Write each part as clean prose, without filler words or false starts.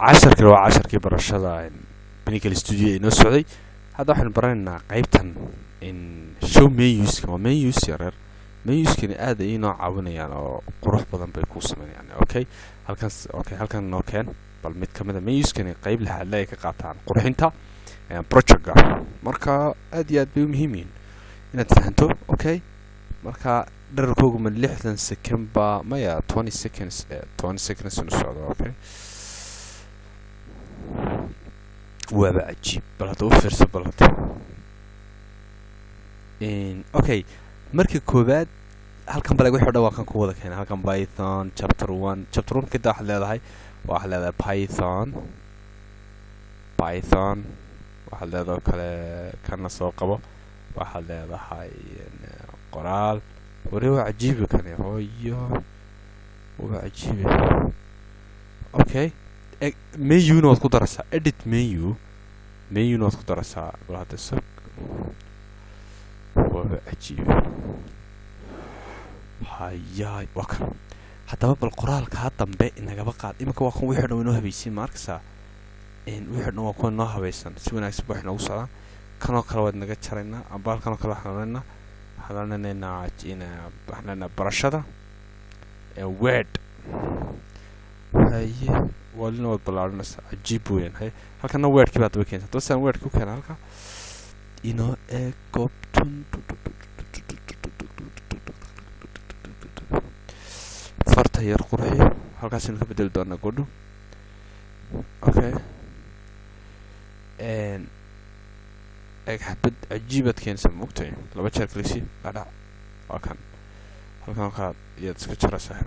Casharkani waa casharkii barashada Pinnacle Studio ee inoo socday. Hadda waxaynu baranaynaa qaybtan in show menus. Waa menus yaryar. Menuskani aad ay inoo caawinayaan oo qurux badan bay kuu sameynayaan. Okay, halkan, okay, halkan noo keen bal mid kamid a menuskani. Qayb lixaadle ay ka qaataan qurxinta projectga, marka aad iyo aad bay u muhiim yihiin inaad fahanto. Okay, marka dherarkoogu ma 60 second ba? Maya, 20 seconds, 20 seconds inu socdo. Okay, waaba cajiib. Bal hadda u fiirso, bal hadda. Okay, marka koowaad halkan baleg wixii o dhan waa kan ku wada keena halkan Python chapter 1, chapter 1. Kadib waxaad leedahay Python. Waxaad leedahay kale kana soo qabo. Waxaad leedahay qoraal. Wari waa cajiibi kani, hooyo, waa cajiibi. Okay, menuna waad ku daraysaa, edit menu, menuna waad ku daraysaa. Bal hadda sog, waaba cajiibi. Hayaay, waa kan. Haddaba bal qoraalkaa dambe inagaba qaad. Iminka waa kan, wixii o dhan waa inoo habaysiin. Ma arkaysaa? Wixii o dhan waa kuwa noo habaysan, si wanaagsan ba wax inoogu socdaan. Kanoo kale waad naga jaraynaa, amba halkanoo kale waxaan odhanaynaa waxaan leenahay barashada Word. Haye, walina waad ballaarinaysaa. Cajiib weeyaan. Haye, halkana Wordkii baad daba keenaysa. Haddaba sidaan Wordki u keena halka inoo eeg goobtun. Farta yar qurxi, halkaasaynu ka bedeli doonaa godho. Okay, eeg, xabad cajiibaad keenaysaa, maogtahay? Laba jeer kalisi dhadhac, waa kan. Halkan oo kale iyaad iska jaraysaa.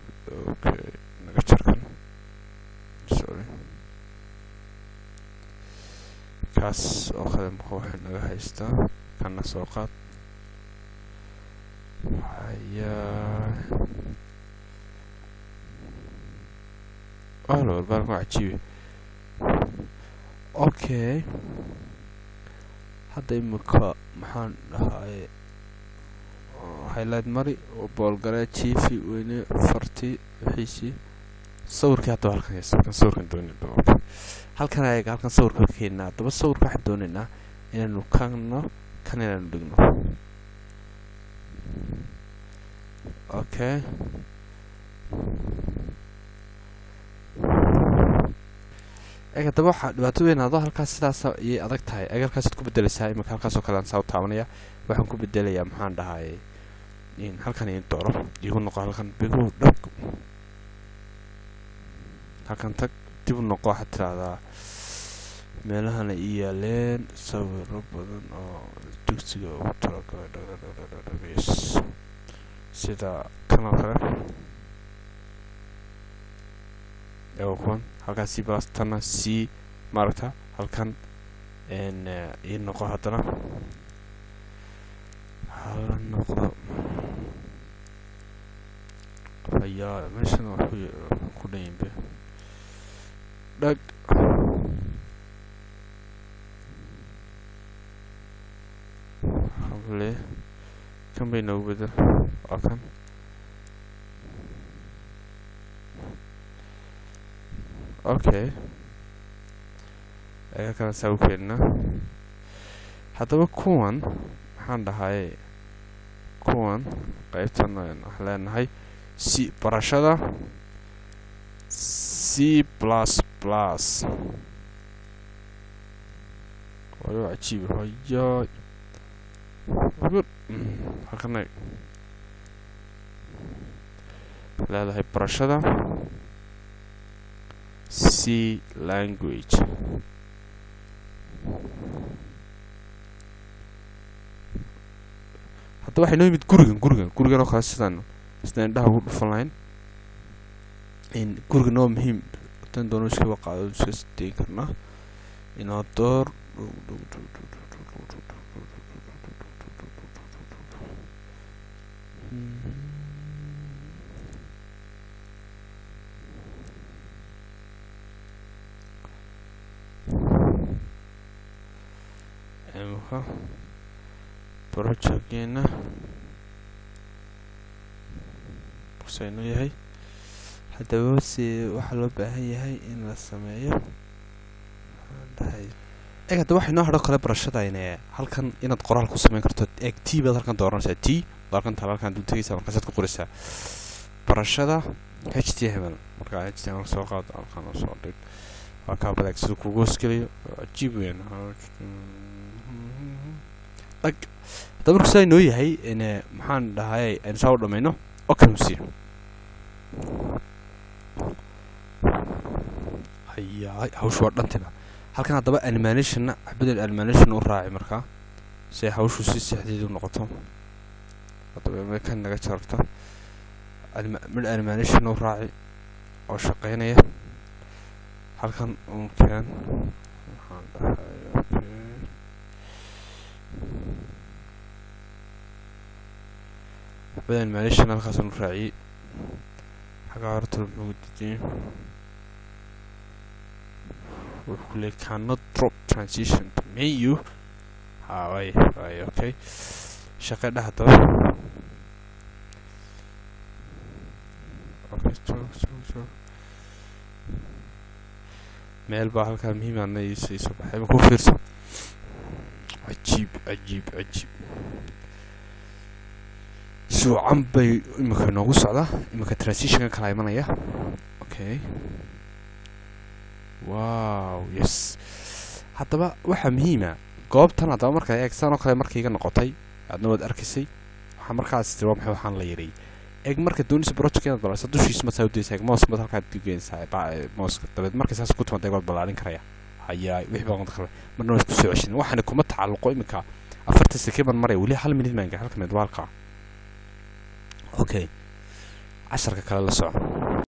Okay, naga jar kan, sorry. Kaas oo kale marka waxay naga haystaa. Kana soo qaad. Hayaa, alo, baalkan waa cajiibe. Okay, hadda imika maxaan dhahay? Highlight mari oo boolgaree, jiifi, weyne farti, wixiisii, sawirkii. Haddaba halkan haysta, halkan sawirkan doonayna. Okay, halkan ayaga, halkan sawirka keenaa. Haddaba sawirka waxaan doonaynaa inaynu kanno, kan inaynu dhigno. Okay, eeg, haddaba waxaa dhibaato weyn adoo halkaas sidaas ayay adag tahay. Eeg, halkaasaad ku bedelaysaa. Imika halkaas oo kale aan saa u taabanaya, waxaan ku bedelayaa, maxaan dhahay, in halkan in dooro igu noqo. Halkan bigu dhag, halkan tag, dib u noqo. Waxaad tiraahdaa meelahana ii yaaleen sawiro badan oo dugsiga ugu talagalay, dhagdhagdhagdhagis, sida kan oo kale. Eego kuwan halkaas, C plus, tana C, maaragta? Halkan ii noqo, haddana hala noqdo. Hayaa, meeshan wax ku dhan dhag. Hable kan bay noogu bedel, waa kan. Okay, eega kale saa u keenna. Haddaba kuwan maxaan dhahay? Kuwan qaybtan waxaan leenahay C, barashada C++. Waayo, cajiib. Hayaay, halkan ay leedahay barashada C language. Hadda waxay noo yimid gurigan oo kale. Sidaan indhaha ugu dhufan lahayn in gurigan waa muhiim. Haddaan doono iskaba qaado, iska deyn karnaa. Inoo door. Imika projectgeena saynu yahay. Haddaba se waxaa loo baahan yahay in la sameeyo Dhahay, eeg hadda waxay noo hadho kale barashada ine halkan inaad qoraal ku samayn karto. Eeg, t baad halkan dooranaysaa, t baad halkan taala, halkan dul tegaysaa, markaasaad ku qoraysaa barashada HTML. Markaa HTML soo qaad, halkan oo soo dhig, waa kaa badaag siduu kugu hoosgelayo. Cajiib weyn dhag. Hadda markuu sidaa inoo yahay ine, maxaan dhahay, aynu saa u dhamayno. Okay, msi hayaa, hawshu waa dhantiba. Halkan haddaba animationna bedel, animation u raaci markaa si ay hawshu si sexdeed u noqoto. Haddaba kan naga jarto, mid animation u raaci oo shaqeynaya halkan un keen. Waxaan dhahay, okay, xabad animation halkaasaan u raaciyey. Xagga horta muxuu dejiyey? Wuxuu ku leeyahay "cannot drop transition to menu". Ha, way way, okay, shaqe dheh haddaba. Okay, joog joog joog, meel baa halkaa muhiim ana iisoo baxay. Ma ku fiirso? Cajiib, cajiib, cajiib. Suucan bay imika inoogu socdaa. Imika transitionka kala imanaya. Okay, wow, yes. Haddaba waxaa muhiima goobtan haddaba markaa eeg, saan oo kale markay iga noqotay, aadna waad arkaysay. Waxaa markaas tiri, waa maxay waxaan la yareeyey? Eeg, marka doonaysa project inaad balariso, dushiisa ma saa udaysa. Eeg, mouse maad halkaad geynaysaa mouseka, dabeed markay saas ku timaado, eeg, waad ballaarin karaya. Hayaa, wixii baa qonta kale marna waa isku soo ceshin. Waxaani kuma tacalluqo. Imika 40 second baan maraya, weli hal minute maan gaar, halka minute waa halkaa. Okay, casharka kale la soco.